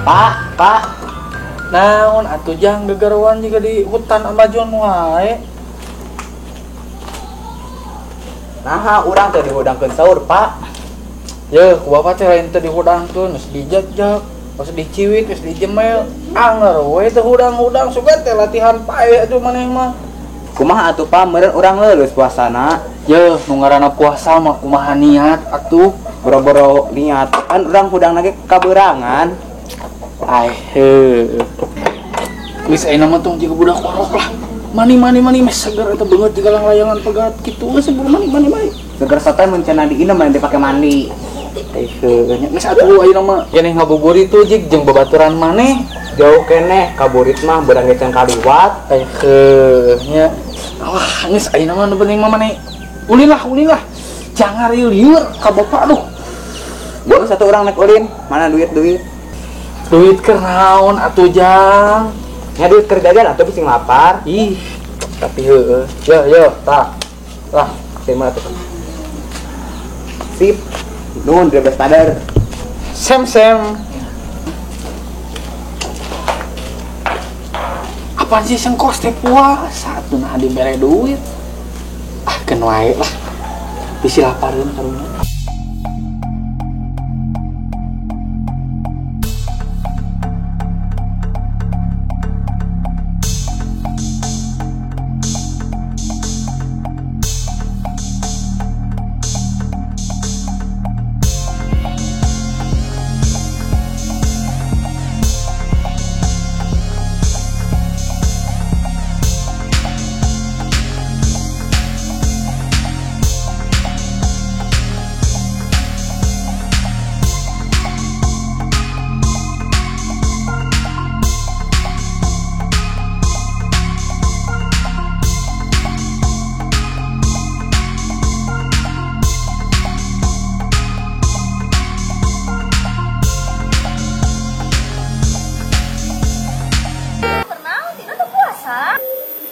Pak, Pak. Naon atuh jang gegeruan juga di hutan Amazon wae. Naha urang teh dihudangkeun sahur, Pak. Yeuh, ku bapak teh lain teh dihudangkeun, geus dijajak, geus diciwit, geus dijemel. Anger we teh hudang-hudang sugan teh latihan pae atuh maneh mah. Kumaha atuh Pak, meureun urang leuleus puasana. Yeuh, nu ngaranna puasa mah kumaha niat atuh. Boro-boro niat, kan urang hudang lagi kaberangan. Ai heuh. Geus ayeuna mah tong jiga budak orok lah. Mani mani mani meh seger eta beungeut jiga langlayangan pegat kitu geus buru mani mani mani. Seger sotoy mun cenah diinum mah dipake mandi. Eh heuh nya geus atuh ayeuna mah keneh ngabuburit tuh jig jeung babaturan maneh. Jauh keneh kaburit mah beurang ge can kaliwat. Eh heuh nya. Wah, geus ayeuna mah nu penting mah maneh ulin lah, ulin lah. Jangan lieur ka bapak aduh. Geus satu urang nek ulin, mana duit-duit? Duit keur naon atuh jang? Nya duit keur jajan atuh bising lapar. Ih, tapi heueuh. Yo yo, tah. Lah, terima atuh. Sip. Nuhun 12 tadar. Sem sem. Apaan sih sengkos teh puasa atuh nah dibere duit. Ah, keun wae lah. Bisi lapareun karunya.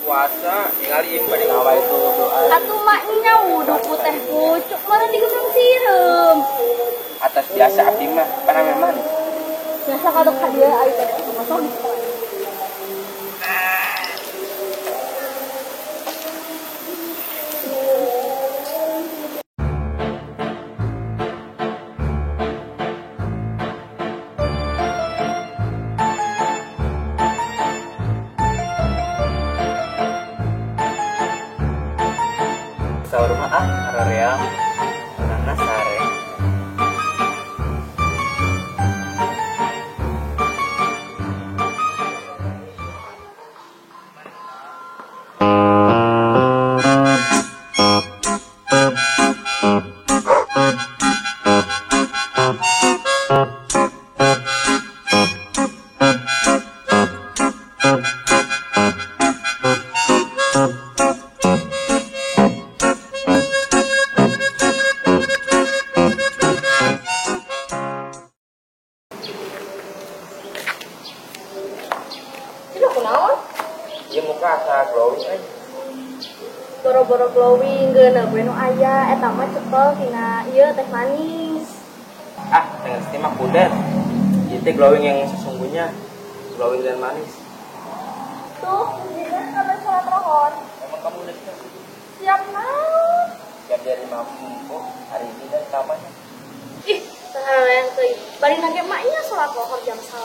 Puasa ningali ieu bade ngawai doa. Atuh maknya wudu ku teh pucuk mana digeunang sireum. Atas biasa abdi mah paname mana? Biasa kadok ka dieu aing teh masuk di sekolah. Sahur mah ah, aroream. Urangna sare. Ieu muka asa glowing euy. Boro-boro glowing geuneuh we nu aya eta mah cekel tina ieu teh manis. Ah, teh geus mah kudet. Ieu teh glowing yang sesungguhnya, glowing dan manis. Tuh, jiga kabeh salat rohor. Emang kamu udah siap? Siap naon? Siap jadi mampu hari ini dan selamanya. Ih, teh teuing. Bari nage maknya salat rohor jam 9.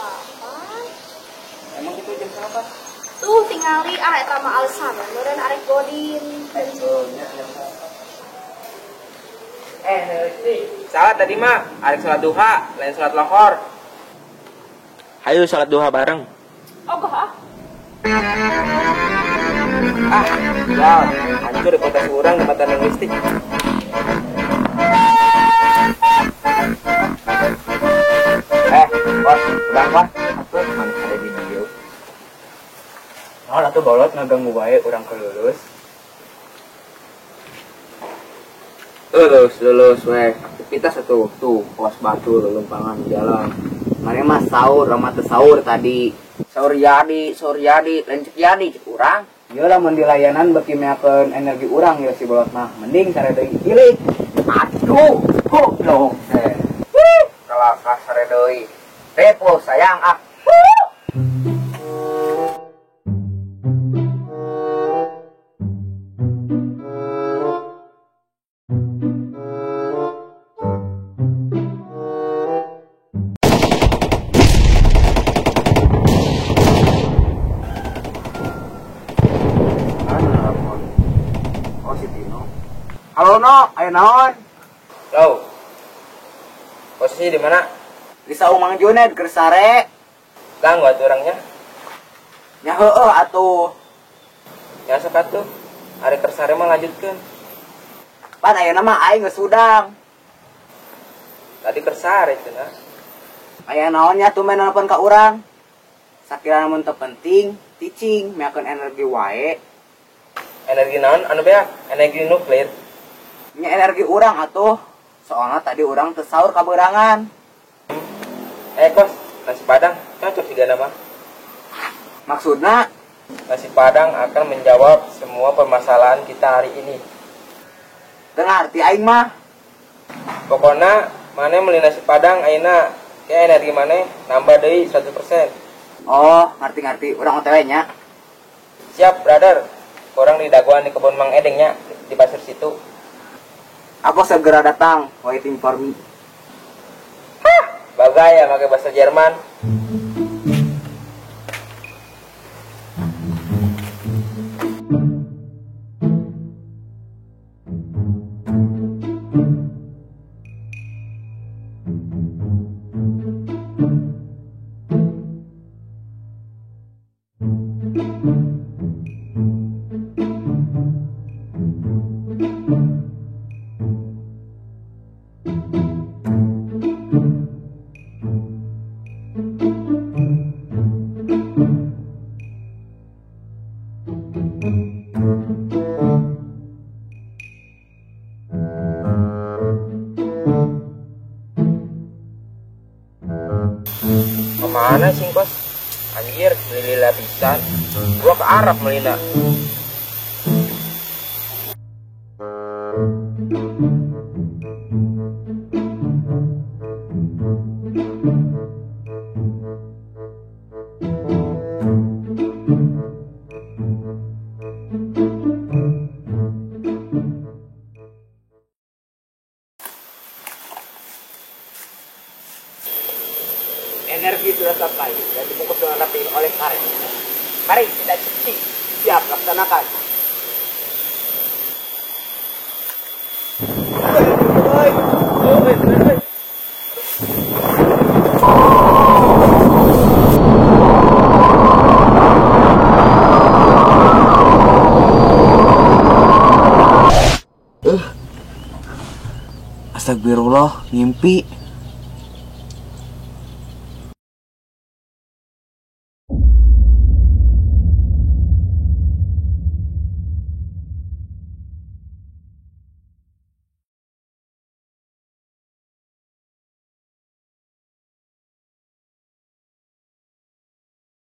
Emang itu jam 8? Tuh tingali ah eta mah alasan meureun arek godin. Salah tadi mah arek salat duha, lain salat lohor. Hayu salat duha bareng. Ogah ah. Ah, ya, hancur reputasi urang di mata linguistik. Bos, bang, bos, atuh manis ada di dieu. Naon atuh bolot ngaganggu wae urang kelulus. Lulus, lulus we. Aktivitas atuh tuh, kelas batu lulumpangan jalan. Mane mah sahur, ramah teu sahur tadi. Sahur jadi, lain cek jadi cek urang. Ieu lamun di layanan beuki meakeun energi urang ya si bolot mah. Mending sare deui ilik. Aduh, goblok teh. Kalakah sare deui. Repo sayang ah. Halo No, ayo naon? Halo. Posisi di mana? Di saung Mang Juned keur sare. Ganggu atuh orangnya. Nya heueuh atuh. Nya sok atuh. Ari keur sare mah lanjutkeun. Pan ayeuna mah aing geus hudang. Tadi keur sare cenah. Aya naon nya tumben nelpon ka urang? Sakirana mun teu penting, cicing meakeun energi wae. Energi naon anu beak? Energi nuklir. Nya energi urang atuh. Soalnya tadi urang teu sahur kabeurangan. Kos, nasi padang cocok sigana mah. Maksudna? Nasi padang akan menjawab semua permasalahan kita hari ini. Teu ngarti aing mah. Pokona maneh meuli nasi padang ayeuna ke energi maneh nambah deui 100%. Oh, ngarti-ngarti. Urang OTW nya. Siap, brother. Kurang di dagoan di kebun Mang Edeng nya di pasir situ. Aku segera datang, waiting for me. Hah, bagai ya pakai bahasa Jerman. Kemana sih kos? Anjir, beli lapisan. Gua ke Arab melina. Energi sudah sampai dan dibungkus dengan rapi oleh karet. Mari kita cuci. Siap, laksanakan. Astagfirullah, ngimpi.